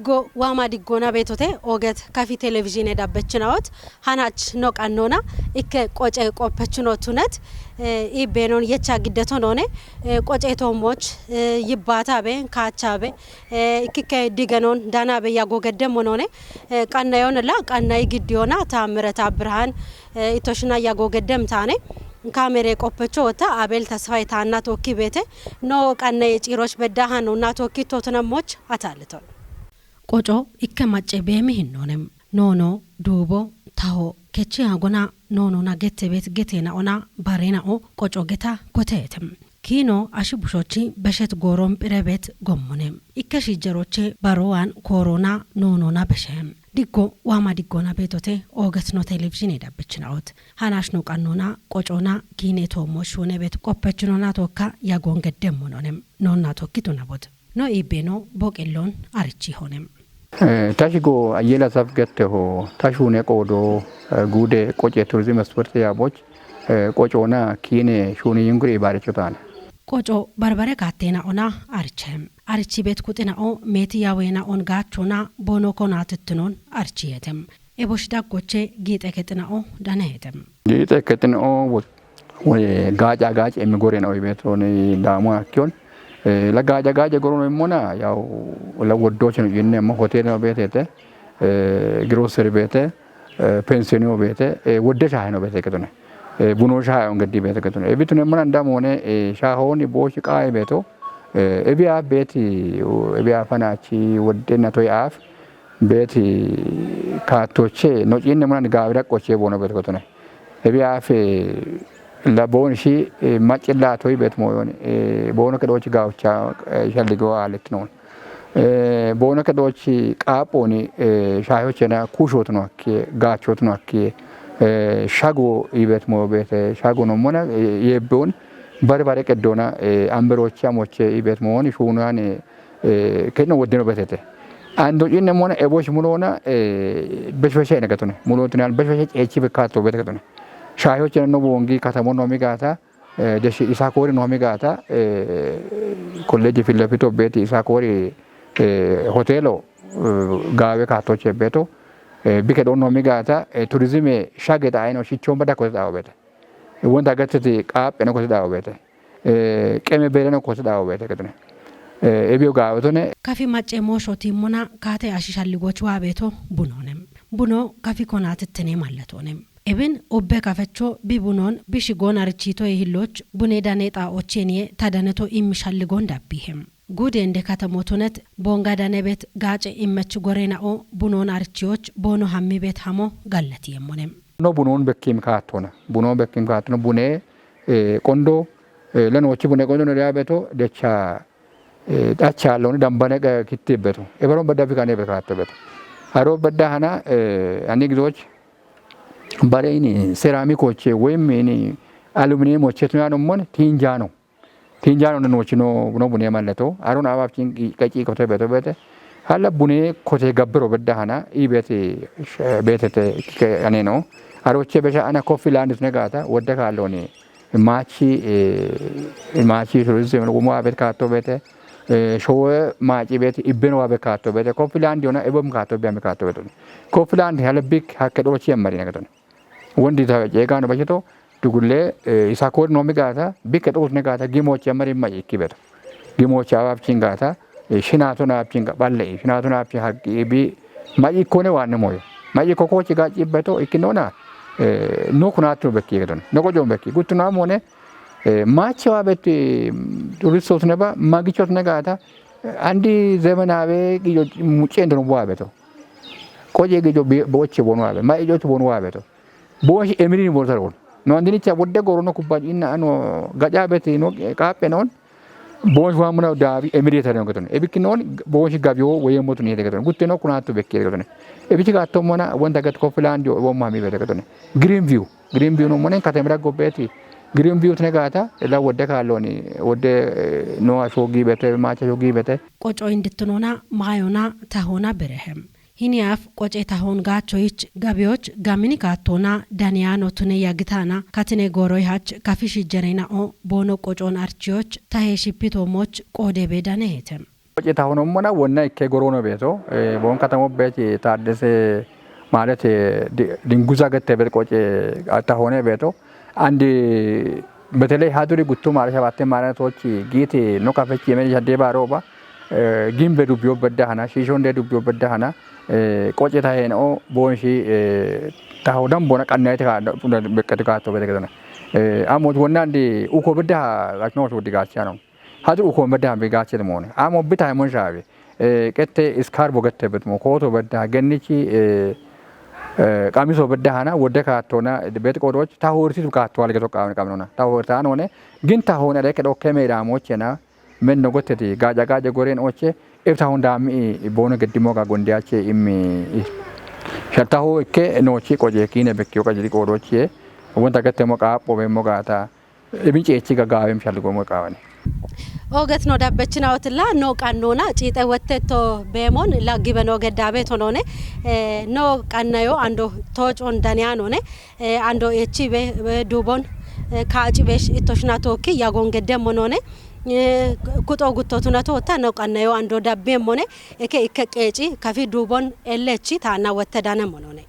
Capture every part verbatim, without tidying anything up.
Diggo waama diggoona beetote ooget kafi televizhiine dabbechinaoot hanach no qannoona ikke qoce qoppechinotunet iibbeenon yecha giddeto noone qoce toommoch yibbaataabe kaachaabe ikkikke digenon danaabe yago geddemmo noone qannayonella qannayi giddiyoona taammireta birhaan ittoshina yago geddem taane kaamere qoppecho wotta abel tasfay taanna tookki beete no qannaye ciiroch beddaha nonna tookki tootunemmoch ataalliton. Qoco ikke macce beemi hinnoone. Noono duubo taho kechi agona noonona gette beet geteena ona barena o qoco geta koteete. Kiino ashi bushochi beshet gooron phirebet gommone. Ikke shijjeroche barowan koorona noonona beshe. Diggo waama diggona beetote oogetno televizhiine dabbechinaoot. Hanashno qannona qocona kiine toommo shuunebet qoppechinona tokka yagoon geddemmonone. Noonna tokkitunabot. No iibbeno boqilloon arichi hone. Tashigo ayyela saf getteho tashuune qoodo guude qoce turizim esporte yaaboch qocoona kiine shuuni yinguri ibaaricho taane. Qoco barbare kaatteena ona ariche. Arichi bet kuxina o meeti yaweena on gaachona bono kona tuttunon arichi yetem. Ebosh daggoche giixe kexina o dana yetem. Giixe kexina o woy gaaca gaaca emi goren oy beto ni daamu akkiyon. La gaaca gaaca goron oy mona yaw la woddochen yinne mo hotel no betete. Grocery bete. Pensioni o bete wodde shahe no bete ketone. Buno shahe on geddi bete ketone. Ebitune mona ndamone shahoni boshi qae beto. Ebi a beti ebi a fanachi wodde na toy af beti kaatoche no cinne mona gaawira qoche bono beto ketone. Ebi afe la boon shi macilla toy bet moyon bono kedochi gaawcha shalligo alet non. Bono kedochi qaaponi shayochena kushotno akke gaachotno akke shago ibet mo bete shago no mona yebbeon barbare keddona amberochi amoche ibet mo woni shunane. Kedno woddeno betete ando cinne mona ebosh mulona beshweshe ne gatone mulotinal beshweshe echi bekato bete gatone. Shayochena no bongi katamo no migata. Deshi isa kori no migata. Kolleji fillafito beti isa kori hotelo gaawe kaatoche beto. Bike don no migata turizime shage da ayno shichon bada ko da obete. Wonda gatete qape no ko da obete. Qeme bere no ko da obete ketone. Ebiyo gaawetone. Kafi macce moosho timmona kaate ashishalligoch waabeto bunone. Buno kafi konatittene mallatone. Ebin obbe kafecho bi bunon bishi gon arichito e hilloch bune dane xa ochenie tadaneto immi shalligon dabbihem. Gude inde katamotonet bonga danebet gaace immech gorena o bunon arichioch bono hammibet hamo gallati yemmone. No bunon bekkim kaatona bunon bekkim kaatona bune qondo leno ochi bune qondo no diabeto decha. Dacha loni dambane kittibeto ebaron badda fikane bekaatto beto. Haro badda hana ani gizoch Bare ini seramikoche woyim ini aluminiyem oche tunano mon tinjano. Tinjano no nochino no bune malleto aron ababchin qaci kote beto bete. Hala bune kote gabbero bedda hana i bete betete ke aneno. Aroche besha ana kofi landis negata wodde kalloni. Maachi maachi turizim gumo abet kaatto bete. Showe maaci bete ibben wa be kaatto bete kofi landi ona ebom kaatto be am kaatto bete. Kofi landi hala bik hakke dochi ammari nagaton. Wondi ta jegano bajeto dugulle isa kod no migata bik dos negata gimochi ammari ma ikki beto. Gimochi ababchin gata shinato na abchin ga balle shinato na abchin haggi bi ma ikkone wanne moyo. Ma ikko kochi ga cibbeto ikkinona. No kunatu bekki gadon no gojon bekki guttuna mone. Maachi wa betti turistos neba magichot negata. Andi zemenawe gijo muccendo no wa beto. Koje gijo boche bon wa be ma ijo bon wa beto. Boshi emiri ni bortar won. No andini cha wodde goro no kubba inna ano gaja beti no kape non. Boshi wa muna dabi emiri tare no gaton ebiki non. Boshi gabyo woye motu ni gaton gutte no kuna to bekke gaton. Ebiki gatto mona wonda gat ko plan dio wo mami be gaton. Green view green view no monen katemra gobeti. Green view tne gata la wodde kalloni wodde no asho gibete macha asho gibete. Qoco inditnona mayona tahona berehem. Hiniyaaf qoce tahoon gaachoyich gabiyoch gamini kaattoona daniyaano tune yagitaana katine gooroy hach kafi shijjereyna o boono qocoon archiyoch tahee shippitoomoch qoodebe danehetem. Tahonommona wonna ikke gorono beeto, eh, bon katamo beeti Taaddese ማለት, eh, di-, dinguza gette bet qoce tahone beeto. Andi betele haduri guttu mare shabatte mare tochi giti no kafechi men jadde baroba, eh, gimbe dubyo bedda hana, shishonde dubyo bedda hana, eh, qoce taheno bonshi, eh, taho dambona qannayte ka, bekkati ka to bete gedona. Eh, amo wonna andi uko bedda gachno to digachano. Hadu uko medda be gache de mone. Amo bita mon shabe. Eh, kette iskar bogette bet mo koto bedda gennichi, eh, eh, qamiso bedda hana wodde kattona bet qodoch ta horti tu katto alge to qawne qamnona. Ta horta none gin ta hone de ke dokke me da mochena men no gotteti gaja gaja goren oche if ta honda mi bono geddi moga gondi ache immi shalta ho ikke no chi qoje kine bekki o qajiri qodoche wonta gette mo qappo be moga ta Ibin ceechi gaggaawem shalligomo qaawane. Oget no dabbechina otilla no qannona ciixe wette to beemon laggibe no geddaabe tonone, eh, no qannayo ando toocon daniyanone, eh, ando echibe, eh, duubon, eh, kaacibesh ittoshna tookki yagon geddemonone, eh, kuxo guttotuna totta no qannayo ando dabbeemmone, eke ikke qeeci kafi duubon ellechi taanna wette danemonone.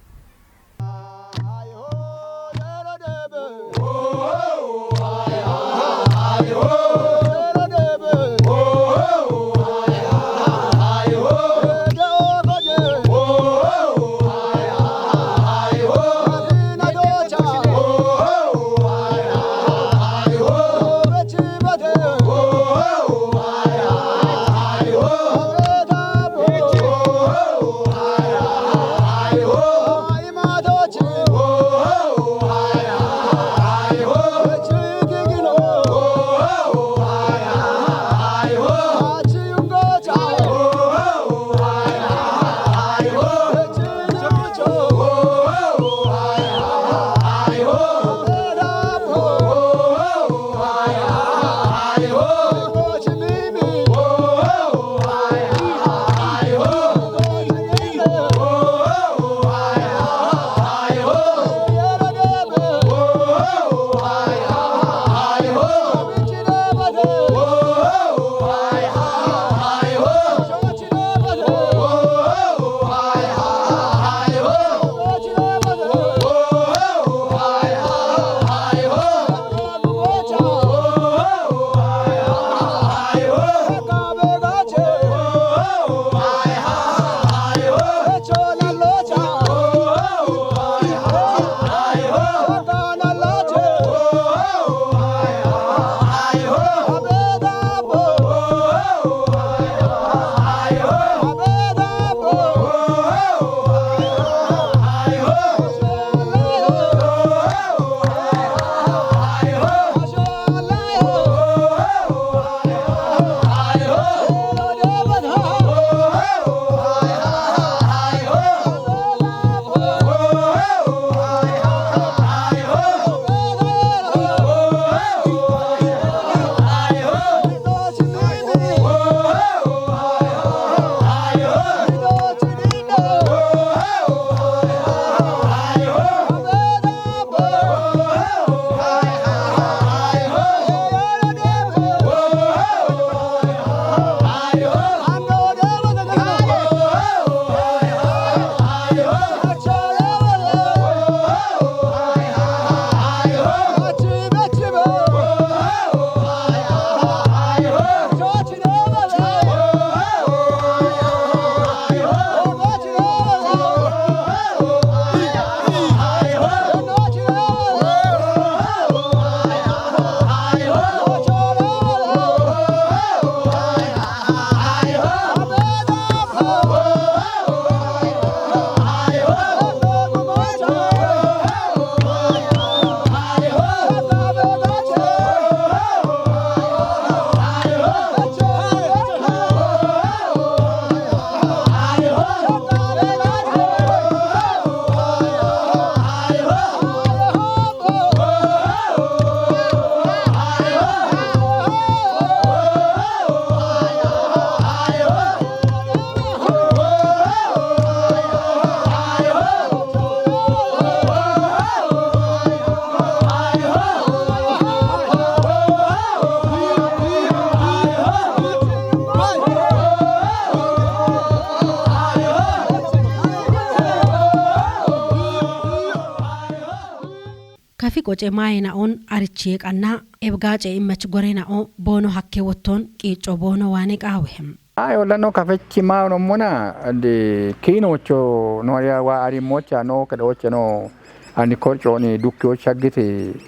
Afi qoce maayina'on arichie qanna ebgaace immach gorena'o boono hakke wotton qiicco boono waane qaawehem. Ayo lano kafechi maano mona de kinocho no ya wa ari mocha no kedoche no ani korchoni dukkiyo chaggiti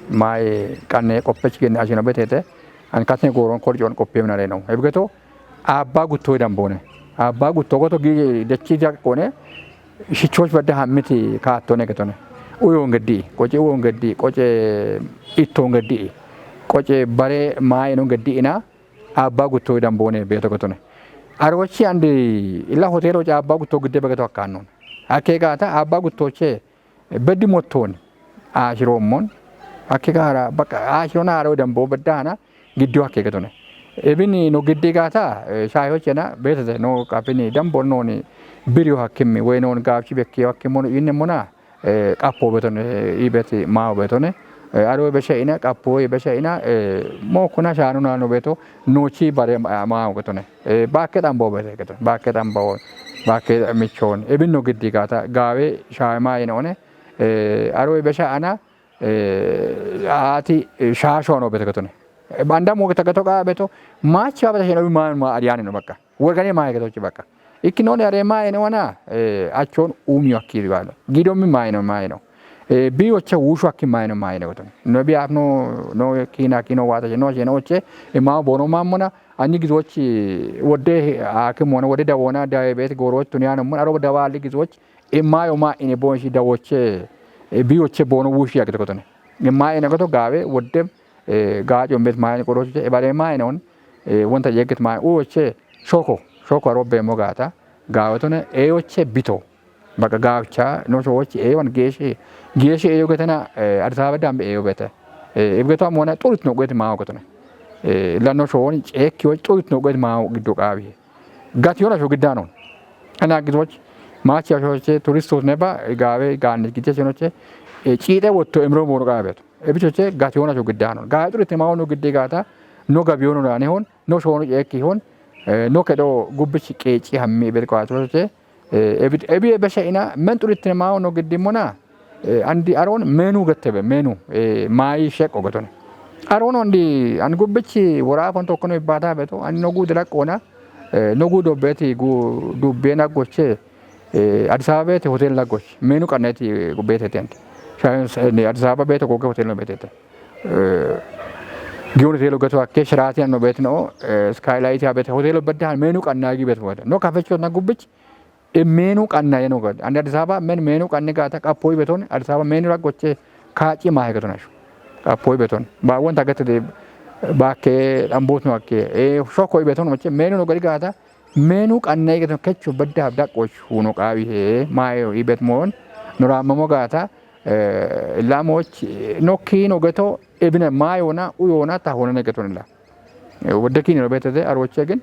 maaye qanne qoppech genne ashino betete an katne goron korchon qoppemna reno ebgeto abba gutto damboone abba gutto goto gi dechi jaqqone shichoch badde hammiti kaattone ketone uyo ngeddi qoce uyo ngeddi qoce itto ngeddi qoce bare maaye no ngeddi ina abba gutto damboone beeto ketone arochi andi illa hotelo ca abba gutto gidde begeto akkannon akke gaata abba guttoche beddi mottoon aashiroommon hakke gaara baqa aashirona haaro dambo beddaana giddiyo hakke getone ebini no giddi gaata shaayochena beetete no qafini dambo nooni biriyo hakkimmi woy noon gaabchi bekkiyo hakkimmono iinnemmona qappo betone ibeti maawo betone aro beshe ina qappo beshe ina mo kuna shaanu naano beto noochi bare maawo getone baakke xambo bete getone baakke xambo baakke michoon ebinno giddi gaata gaawe shaama ina one aro besha ana aati shaasho no bete getone banda mo geta geto qa beto maachi wa beta sheno ma ma ariyane no bakka worgane ma geto chi bakka ikkinone are ma ina wana achon umi akki balo gidomi ma ina ma ina bi ocha wushu akki ma ina ma ina getone no bi afno no kina kino wata no sheno oche ma bono ma mona anni gizochi wodde akimona wodde dawona diabetes goroch tuniano mon aro dawa ali gizoch e mayo ma ine bonshi dawoche e biyoche bono wushi yakete kotone e ma ine goto gawe wodde e gajo mbet ma ine koroche e bare ma ine on e wonta yeget ma uwoche shoko shoko aro be mo gata gawe tone e yoche bito baga gawcha no so woche e wan geshe geshe e yogetana e adisa be dambe e yobete e ibgeto amona turit no gwet ma gotone e lano so woni e kiyo turit no gwet ma giddo gawe Gati yona sho giddanon. Ana gizoch maachi ashoche turistos neba gaawe gaanne gidde shenoche ciixe wotto emro mono gaabeto. Ebichoche gati yona sho giddanon. Gaawe xurite ma wono gidde gaata no gabi yono rane hon no shono ceekki hon no kedo gubbich qeeci hammi bel ko ashoche ebi ebeshe ina men xurite ma wono giddimona Andi aroon meenuu gettebe meenuu maayi sheqqo getone. Aroon ondi an gubbichi woraafon tokkono ibbaata beto an nogu diraqqoona nogu dobbeeti gu dubbee naggoche Addis Ababa beete hotel naggoche meenu qanneeti beetete andi. Addis Ababa beete goge hotel no beetete. Giyoon hotel geto akke shiraati anno beeti no skylight abete hotel bedde han meenu qannaagi beet no kafecho na gubbichi Menu qanna yeno gad. Andi Addis Ababa men menu qanni gata qapoy beton Addis Ababa menu raggoche kaci ma hegetonash. Qapoy beton. Ba won tagate de ba ke ambot no akke. E shoko beton moche menu no gadi gata menu qanna yegeton kecho bedda daqoch huno qawi he mayo ibet mon. Nura mamo gata lamoch nokki no geto ebine mayona uyona tahona ne geton la. Wodde kiinino beetete arooche gin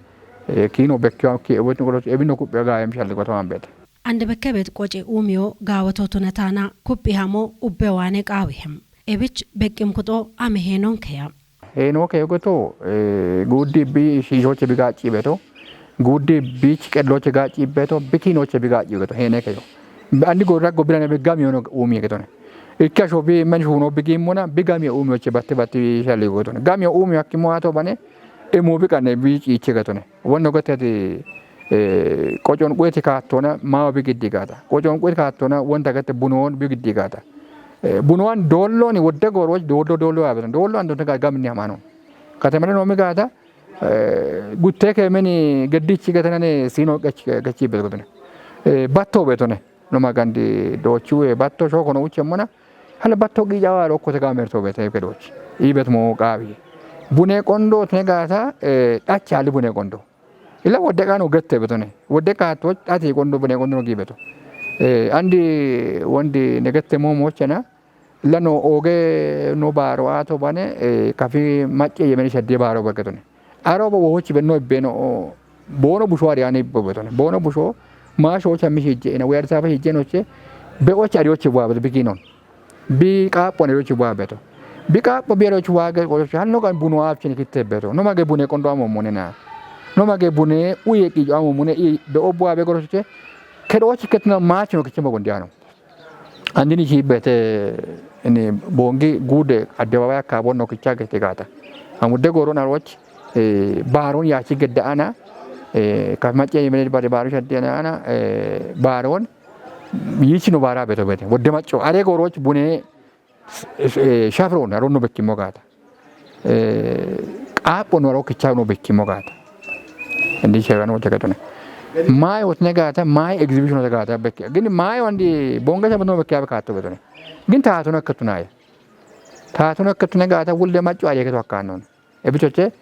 kiino bekkewa ki ewetni qoloch ebino kuphe gaayem shalli gotoman beete. Ande bekke beet qoce uumiyo gaawato tunataana kuphi hamo ubbe waane qaawihem. Ebich beqqim kuxo ame heenonkeya. Heenooke yogeto guuddi bi shiishoche bi gaacci beeto guuddi biich qedlooche gaacci beeto bi kiinooche bi gaacci yogeto heeneeke yo. Andi go raggo birane be gamiyono uumiye getone. Ikkasho bi men shuno bi gimmona bi gamiyo uumiyoche batte batte shalli yogetone. Gamiyo uumiyo akkimo ato bane Emo bi qanne bi ciiche gatone. Wonno gatati qocon queti kattona mawa bi giddi gata. Qocon queti kattona wonta gatte bunon bi giddi gata. Bunowan dolloni wodde goroch dollo dollo abeton. Dollo andon taga gamni hamano. Katemare nomi gata gutte ke meni geddichi gatanane sino gachi gachi be gotone. Batto betone. Numa gandi dochu e batto shoko no uche mona. Hala batto gi jawa ro ko tega merto be te kedoch. Ibet mo qawi. Bune qondo te gata e dacha li bune qondo. Ila wodde kano gette betone. Wodde ka to ati qondo bune qondo gi beto. E andi wondi ne gette mo mo chena. Ila no oge no baro ato bane e kafi macce yemeni shadde baro baketone. Aro bo wochi benno beno bono busho ari ani bo betone. Bono busho ma sho cha mi hije ina wer sa ba hije no che be ochi ari ochi bo abeto biginon. Bi qaapho ne rochi bo abeto. Bi qaapho bi rochi wa ge ko hal no kan bunu af chini kitte beto. No mage bune kondo amo mune na. No mage bune uye ki amo mune i be obo abe goro che. Kedo ochi ketna mach no kichimo gondiano. Andini shi bete ini bongi gude adebaba ya kabon no kicha gete gata. Amude goron arwach baaron ya shi gedda ana kaf mace yimene bare baaron shaddi ana baaron yichi no bara beto bete wodde macho are goroch bune shafron aron no bekki mogata. Qaapho no aro kicha no bekki mogata. Indi shega no jagatone. Mai otne gata mai exhibition gata bekki gini mai wandi bonga sabo no bekki abekato betone. Gin taatuna katunaya. Taatuna katuna gata wulde macho are keto akanon. Ebichoche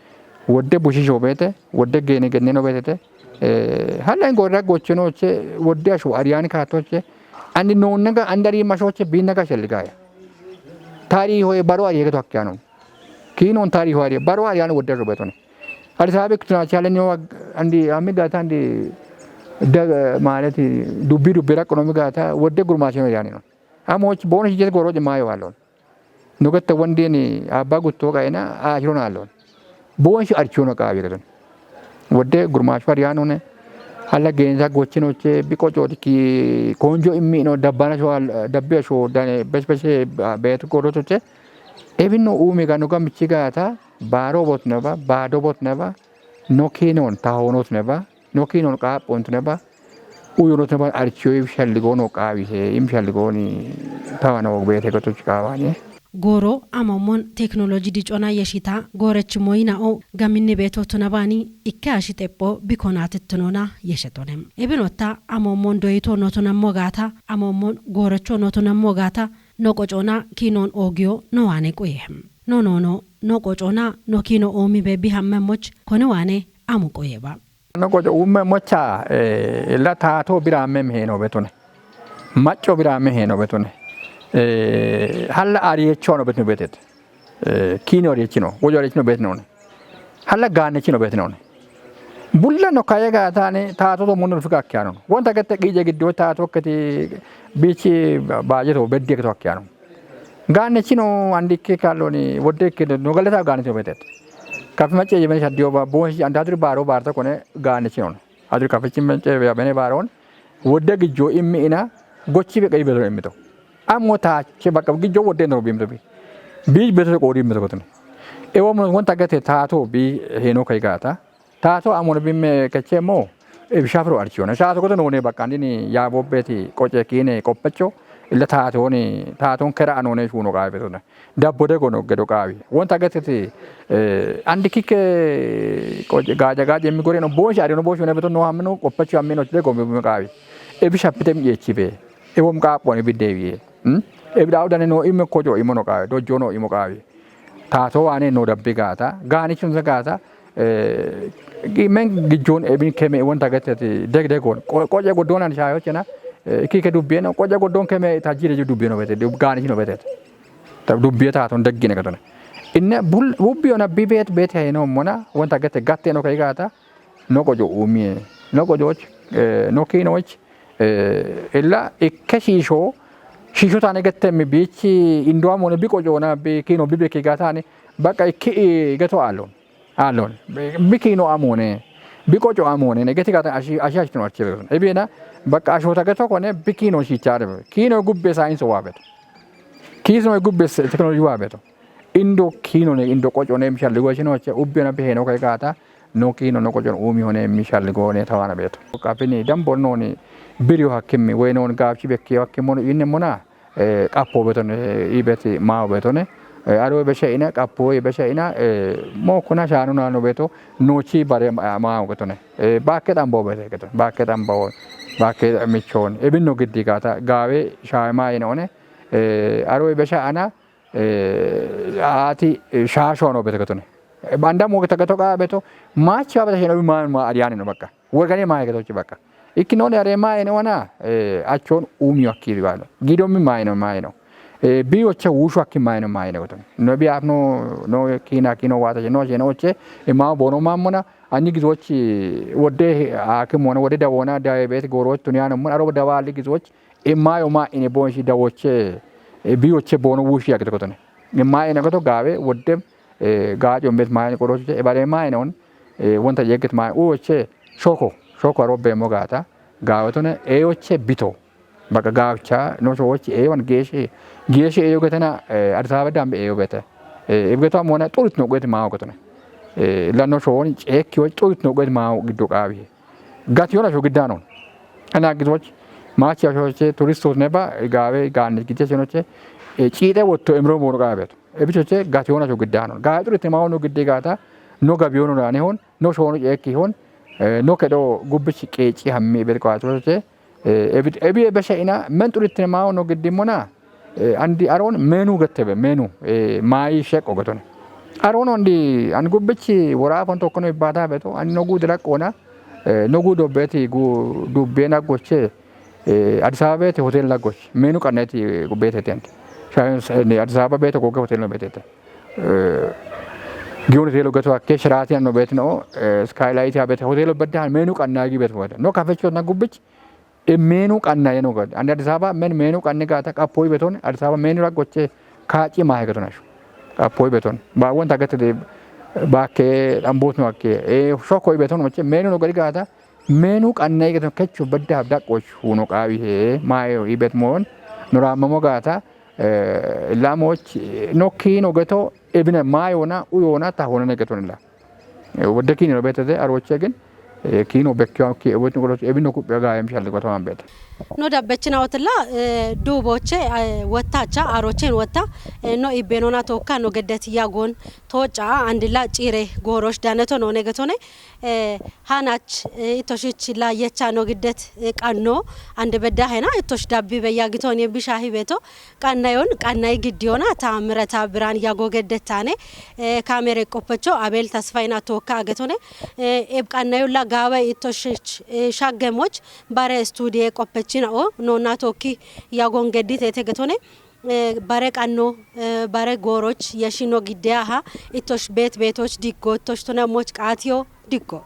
wodde bushisho bete wodde gene gene no betete. Hala ingorra gochenoche wodde ashu ariyani katoche. Andi nonnaga andari mashoche binaga shelligaya. Tari hoye baro ari yegeto akkiyanon. Kinon tari ho ari baro ari ano wodde ashu betone. Ari sabe kutuna chale nyo andi ami gata andi da malati dubbi dubbi rakko no mi gata wodde gurmacheno yani non. Amoch bono hije goroje mayo alon. Nogetta wandeni abba gutto gaena a hiron alon. Bonshi archono qawi gadon. Wodde gurmachu ariyanone. Hala genza gochinoche biko jodi ki konjo immino dabbana sho dabbe sho dane bes bes bet gorotoche. Ebinno umi gano gamichi gata baro botneba bado botneba. Nokinon tahonotneba. Nokinon qaphontuneba. Uyonotneba archiyo im shalligono qawihe im shalligoni tawana wogbete gotoch qawani. Goro amomon teknoloji dicona yeshita gorechi moyina o gaminni beto tunabani ikke ashi teppo bikona tettunona yeshetone. Ebinotta amomon doyito notunammo gata amomon gorecho notunammo gata no qocona kinon ogiyo no wane quye. No no no no qocona no kino omi bebi hamme moch koni wane amu quye ba. No qoco umme mocha illa tato biramme heno betone. Macco biramme heno betone. Halla ariyecho no betno betet. Kino ariyechino wojo ariyechino betnone. Halla ganechino betnone. Bulla no kaye gatane tato to mundur fika akkiyanon. Wonta gette qije giddo tato keti bichi bajeto bedde keto akkiyanon. Gaanechino andikke kalloni wodde ikke no galata gaanechino betet. Kafi macce yemene shaddiyo ba bo shi anda duri baro barta kone gaanechino. Aduri kafi cin macce ya bene baron wodde gijjo immi ina gochi be qayi beto immito. Ammo ta che baka gijjo wodde no bimto bi. Bi beto ko rimto kotun. E wo mo wonta gate tato bi heno kai gata. Tato amon bimme kechemo e shafro archiona shato goto none bakandini ya bobbeti qoce kine qoppecho illa tato ni taton kera anone shuno qabe tona dabbo de gono gedo qawi wonta getete. Andi kike qoce gaja gaja mi gore no boshi ari no boshi ne beto no amno qoppecho amino de gombe mi qawi e bi shapite mi echibe e wom qapone bidde wiye. E bi dawdane no imme kojo imono qawi dojjono imo qawi. Tato wane no dabbi gata gani chunza gata. Men gijjon ebin keme wonta geteti degdegon qoje goddon an shayo cena. Kike dubbiyeno qoje goddon keme tajjire ju dubbiyeno bete gani chino bete. Dubbiye taton deggine gatone. Inne bul bubbiyo na bibet bete heno mona wonta gete gatteno kay gata. No qojo umiye no qojoch no kinoch. Illa ikke shisho shisho tane gettemmi bichi indo amone bi qojona bi kino bibe ki gatane. Baqa ikki geto alon alon bi kino amone bi qojo amone ne geti gatan ashi ashi ashtuno achi beton ebina. Baqa ashota geto kone bi kino shichare kino gubbe science wabeto. Kino gubbe technology wabeto. Indo kino ne indo qojo ne mishalli goshino che ubbena bi heno kay gata. No kino no qojon umi hone mishalli gone tawana beto. Kapini dambor noni biriyo hakkimmi wey non gabchi bekkiyo hakkimmono inne mona. Qappo betone ibeti mawo betone. Aro besha ina qappo besha ina. Mo kuna shanu nano beto nochi bare mawo betone. Bakke dambo bete keto bakke dambo bakke michon ebinno giddi gata gawe shaima inone. Aro besha ana ati shasho no bete ketone. Banda mo geta geto ga beto machi wa beta sheno ma ma ariane no bakka. Wogane ma geto chi bakka. Ikki none are ma ene wana achon umi wakki balo gido mi ma ene ma eno. Bi ocha wushu akki ma ene ma ene goton no bi apno no kina kino wata no je no che e ma bono ma mona. Anyi gizochi wodde akki mona wodde dawona da bet goro tuni ana mun aro dawa ali gizochi. Imma yo ma ine bon shi dawoche biyoche bono wushi ya gito gotone. Imma ine goto gawe wodde gajo mbet ma ine koroche e bare ma ine on. Wonta yeget ma uoche shoko shoko aro be mo gata gawe tone e yoche bito. Baqa gaafcha no showochi eewan geeshe geeshe eeyo getena Addis Ababa dambe eeyo bete. Ebgeto amona xurit no gwet maawo getona. La no showon ceekki woy xurit no gwet maawo giddo qaawi. Gat yona sho giddanon. Ana gidoch maachi ashoche turistos neba gaawe gaanne gidde shonoche ciide wotto emro mono qaabeto. Ebichoche gat yona sho giddanon. Gaawe xurit maawo no gidde gaata no gabiyono nane hon no shono ceekki hon no kedo gubbich qeeci hammi bel qaachoche. Ebi ebesha ina men xurit maawo no giddimona. Andi aroon menu gettebe menu maayi sheqo getone. Aroon andi an gubbichi woraafon tokkono ibbata beto an nogu diraqqona nogu dobbeti gu dubbe naggoche. Addis Ababa beete hotel naggoch menu qanneti beetete andi. Shayon Addis Ababa beete goge hotel no beetete. Giyon hotel geto akke Sheraton no beetino. Skylight ya beete hotel bedda menu qannagi beto no kafecho na gubbich. Menu qannaye no gad andi Addis Ababa men menu qanne gata qapoy beton Addis Ababa menu raggoche kaaci maahe getonashu. Qapoy beton ba wonta gete de bakke ambot no akke shokoy beton moche menu no gadi gata menu qannaye geton kecho bedda daqqoch huno qaawi he maayo ibet mon nora mamo gata lamoch no kiino geto ebine maayona uyona ta honane geton la. Wodde kiinino beetete aroche gin kiino bekkiwa ki ebino kuphiya gaayem shalli gotaman beete. No dabbechina wotilla duuboche wottacha arochen wotta no ibbenona tokka no geddet yagon toca andilla ciire goorosh daneto none getone. Hanach itoshich la yecha no giddet qanno ande bedda hena itosh dabbi beya gitoni bisha hibeto. Qannayon qannay giddiyona taamirata biraan yago geddettaane. Kaamere qoppecho Abeel Tasfayna tookka agetone. Eb qannayolla gaawe ittoshich shaggemoch bare studiye qoppechina'o nonna tookki yagon gedditete getone. Bare qanno bare gooroch yeshino giddeyaha ittosh beet beetoch diggo ittosh tonamoch qaatiyo diggo.